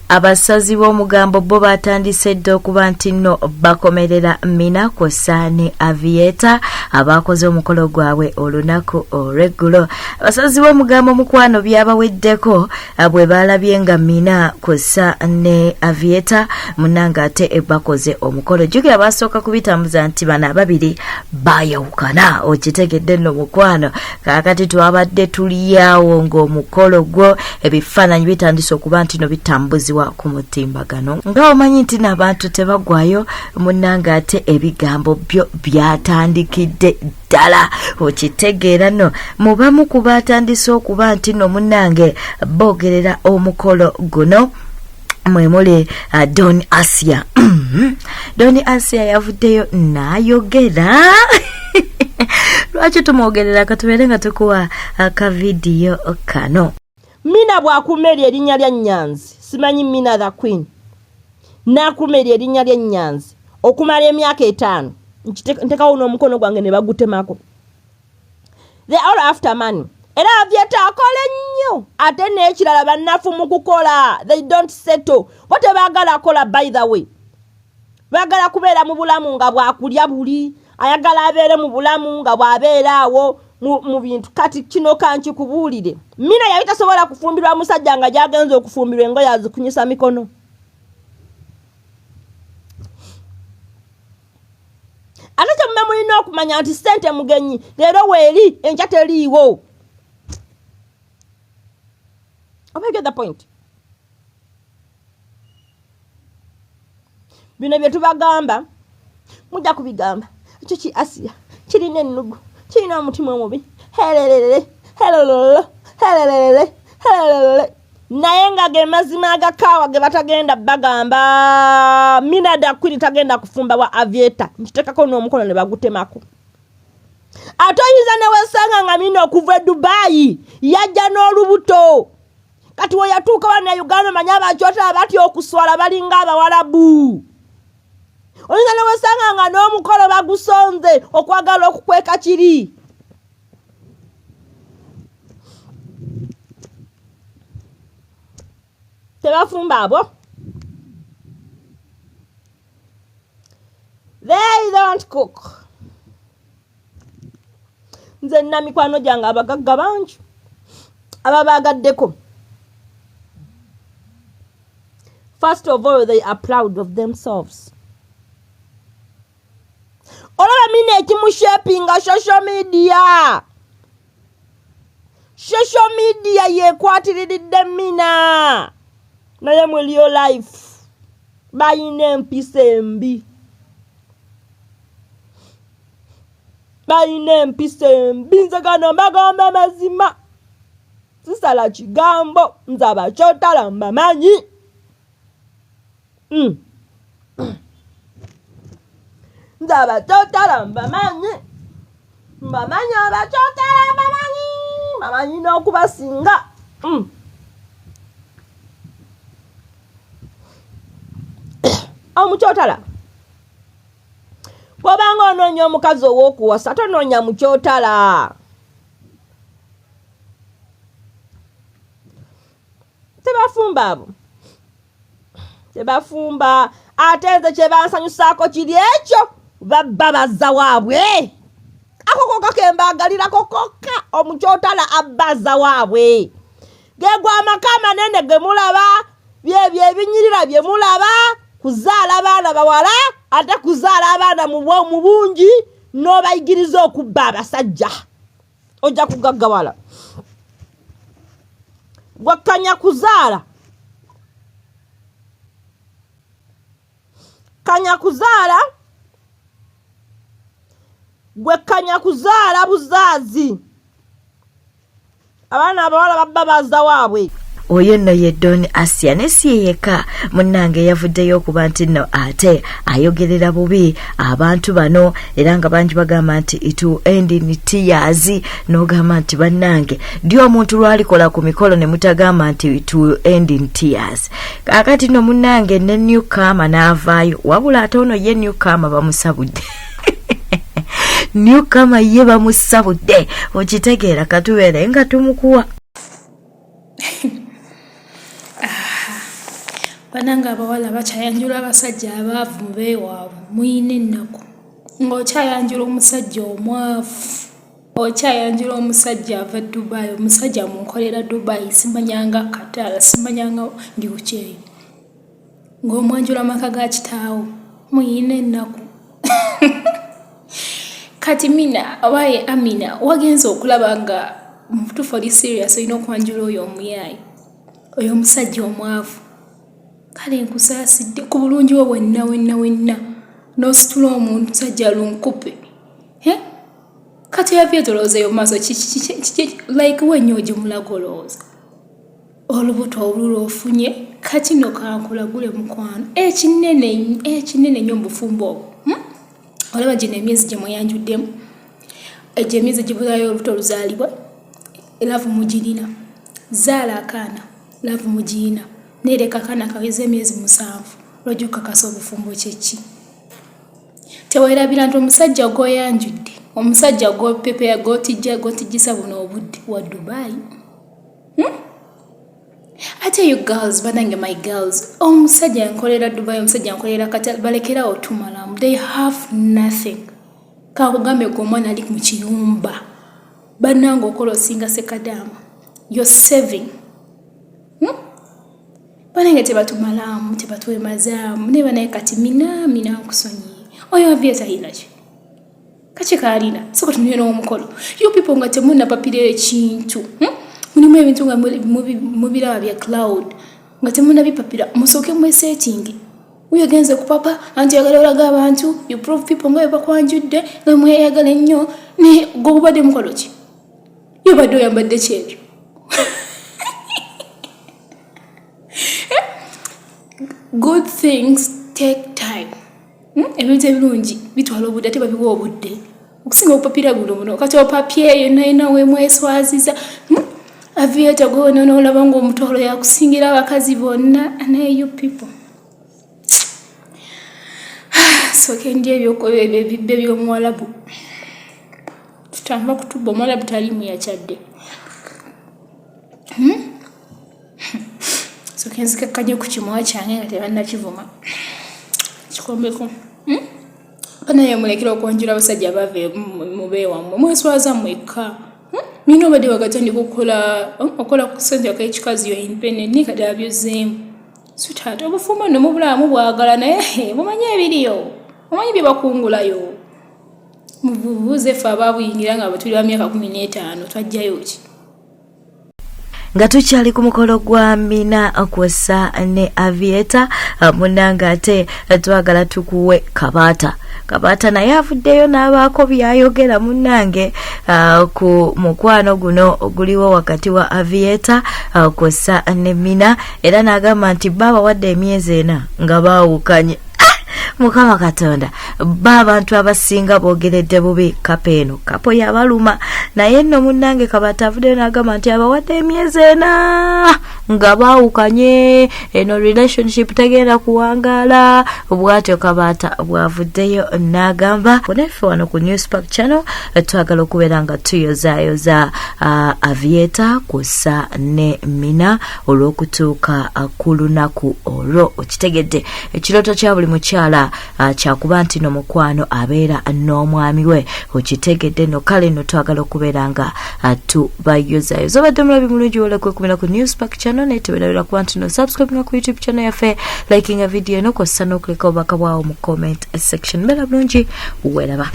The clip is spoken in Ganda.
Abasazi b'omugambo bo batandise dda okuba nti nno bakomerera Mina kw'ossa ne Avieta abaakoze omukolo gwabwe olunaku olw'eggulo. Abasazi b'omugambo mukwano byabaweddeko bwe baalabye nga Mina kw'ossa ne Avieta munnange ate bakoze omukolo. Jjukira baasooka kubitambuza nti bano ababiri baayawukana, okitegedde nno mukwano. Kaakati twabadde tuli awo ng'omukolo gwo ebifaananyi bitandise okuba nti no bitambuzibwa ku mutimbagano nga omanyi nti n'abantu tebagwayo munnange ate ebigambo byo byatandikidde ddala okitegeera no mu bamu ku baatandise okuba nti no munnange boogerera omukolo guno mwe muli Don Asia. Don Asia yavuddeyo n'ayogera. Lwaki tumwogerera? Katubeere nga tukuwa akavidiyo kano. Mina bw'akuuma eryo erinnya lya Nyanzi, simanyi Mina the Queen, n'akuuma eryo erinnya lya Nyanzi okumala emyaka etaano, ntekawo n'omukono gwange ne bagutemako. They are all after money. Era avyeta akola ennyo ate n'ekirala bannafu mu kukola, they don't settle. Bo tebaagala kola, by the way. Baagala kubeera mu bulamu nga bwakulya buli, ayagala abeere mu bulamu nga bw'abeera awo mu bintu. Kati kino kankikubuulire, Mina yali tasobola kufumbirwa musajja nga gy'agenze okufumbirwa engoye azikunyisa mikono. Ate kye muba mulina okumanya nti ssente mugenyi, leero weeri enkya teriiwo. Oba you get the point? Bino bye tubagamba mujja kubigamba ekyo ki Asiya kirina ennugu, kirina omutima omubi, hererere herololo hererere hererere, naye nga ge mazima agakaawa ge batagenda bagamba. Mina da Queen tagenda kufumba wa Avieta, nkitekako n'omukono ne bagutemako. Ate oyinza ne wesanga nga Mina okuva e Dubai yajja n'olubuto. Kati we yatuuka wano e Uganda, omanyi abakyotala batya okuswala, balinga abawalabu. Oyinza ne wesanga nga n'omukolo bagusonze okwagala okukweka kiri. Tebafumba abo. They don't cook. Nze nina mikwano gyange abagagga bangi ababaagaddeko. First of all, they are proud of themselves. Olaba Mina ekimushapinga social media. Social media yekwatiriridde Mina, naye mu real life balina empisa embi, balina empisa embi. Nze gano mbagamba mazima, sisala kigambo, nze abakyotala mbamanyi. Nze abakyotala mbamanyi, mbamanyi abakyotala mbamanyi, mbamanyi n'okubasinga. Omukyotala bw'obanga onoonya omukazi ow'okuwasa, tonoonya mukyotala. Tebafumba abo, tebafumba. Ate nze kye bansanyusaako kiri ekyo, babba bazza waabwe. Ako kokka ke mbaagalirako kokka, omukyotala abba azza waabwe. Gegwa amaka amanene ge mulaba, byebyo ebinyirira bye mulaba, kuzaala baana bawala, ate kuzaala abaana mu bungi, n'obayigiriza okubba abasajja. Ojja kugaggawala. Gwakkanya kuzaala. Kanya kuzaala. Gwe kanya kuzaala buzaazi. Abaana abawala babba bazza waabwe. Oyo nno ye Don Asia, ne si ye yekka munnange yavuddeyo okuba nti nno ate ayogerera bubi abantu bano, era nga bangi bagamba nti it will end in tears. N'ogamba nti bannange, ddi omuntu lwalikola ku mikolo ne mutagamba nti it will end in tears? Kaakati nno munnange ne newcomer n'avaayo, wabula ate ono ye newcomer bamusabudde. Newcomer ye bamusabudde, okitegeera? Katubeere nga tumukuwa. Banange abawala bakyayanjula abasajja abaavu mubeewaabwe, muyina ennaku. Ng'okyayanjula omusajja omwavu, okyayanjula omusajja ava Dubai, omusajja munkolera Dubai, simanyanga Qatar, simanyanga ndi kukyeyo, ng'omwanjula amaka ga kitaawo, muyina ennaku. Kati Mina obaye Amina, wagenza okulaba nga mubutuufu oli serious, olina okwanjula oyo omuyaayi, oyo omusajja omwavu. Kale nkusaasidde ku bulungi bwo bwenna wenna wenna, n'ositula omusajja lunkupe. Kati yabyetoloozeeyo mu maaso like wennya ogimulaga, olowooza olubuto olulwo ofunye. Kati no kankulagule mukwano, ekinene ekinene nnyo mu bufumbo obwo, Olaba gino emyezi gye mweyanjuddemu, egyo emyezi gibulayo olubuto oluzaalibwa, love mugirina. Zaala akaana, love mugirina. Neereka akaana kaweze emyezi 7, lwajja okukakasa obufumbo kyeki. Teweerabira nti omusajja gw'oyanjudde, omusajja gw'opepeya, gw'otijja, gw'otijjisa buno obudde wa Dubai, Ate you girls, banange, my girls, omusajja nkolera Dubai, omusajja nkolera Qatar, balekerawo tumalamu. They have nothing. Kakugambe gwe omwana ali mu kiyumba, bannange, okola osinga sekadaama. You're saving, Banange tebatumalamu, tebatwemazaamu. Naye banaye, kati Mina, Mina nkusonyiye. Oyo avye talina ki kaki kaalina. Soka tunire n'omukolo. You people nga temunnapapira ekintu, Mulimu ebintu nga mubiraba bya cloud nga temunnabipapira, musooke mwesetingi. Uyogenze kupapa anti oyagala olaga abantu, you prove people nga bwe bakwanjudde, nga mweyagala ennyo. Naye gwe gubadde mukolo ki? Yobadde oyambadde ki ebyo? Good things take time, Ebintu ebirungi bitwala obudde, ate babiwa obudde okusinga okupapira guno buno. Kati opapye yonna yonna wemweswaziza, Aviator gwe noolaba nga omutwalo yakusingira abakazi bonna. Naye you people, sooke ndi ebibbe by'omuwalabu tutamba kutubba. Omuwalabu taliimu yakyadde, Sooke nzikakkanye ku kimwa kyange nga tebannakivuma kikombeko, Banaye mulekera okwanjula abasajja bave mubeewammwe, mweswaza mwekka. Nina obadde wakatandika okukola, okola ku ssente ak'ekikazi, yo independent, naye kati abyozeemu. Sweetheart, obufumbo nno mubulamu bwagala, naye mumanyi ebiriyo, mumanyi bye bakungulayo. Mubuuze ffe abaabuyingira nga bwe tuli ba myaka 15, twajjayo ki? Nga tukyali ku mukolo gwa Mina kwossa ne Aviator, munanga, ate twagala tukuwe Kabaata. Kabaata naye avuddeyo n'abaako byayogera, munnange, ku mukwano guno oguliwo wakati wa Aviator kwossa ne Mina, era n'agamba nti baabawadde emyezi 4 nga baawukanye. Mukama Katonda, ba abantu abasinga boogeredde bubi couple eno, couple yabaluma. Naye nno munnange Kabaata avuddeyo n'agamba nti abawadde emyezi 4 nga baawukanye, eno relationship tegenda kuwangaala. Bw'atyo Kabaata bw'avuddeyo n'agamba. Naffe wano ku Newspark Channel twagala okubeera nga tuyozaayoza Aviator kw'ossa ne Mina olw'okutuuka ku lunaku olwo. Okitegedde, ekirooto kya buli mukyala kyakuba nti no mukwano abeera n'omwami we. Okitegedde no? Kale no twagala okubeera nga tubayozayoza. Obadde mulabi mulungi, wola kwekumira ku Newspark Channel, naye tewerabira kuba nti no subscribe nga ku YouTube channel yaffe, likinga video eno, kw'ossa n'okuleka obubaka bwawo mu comment section. Mbeera bulungi, weeraba.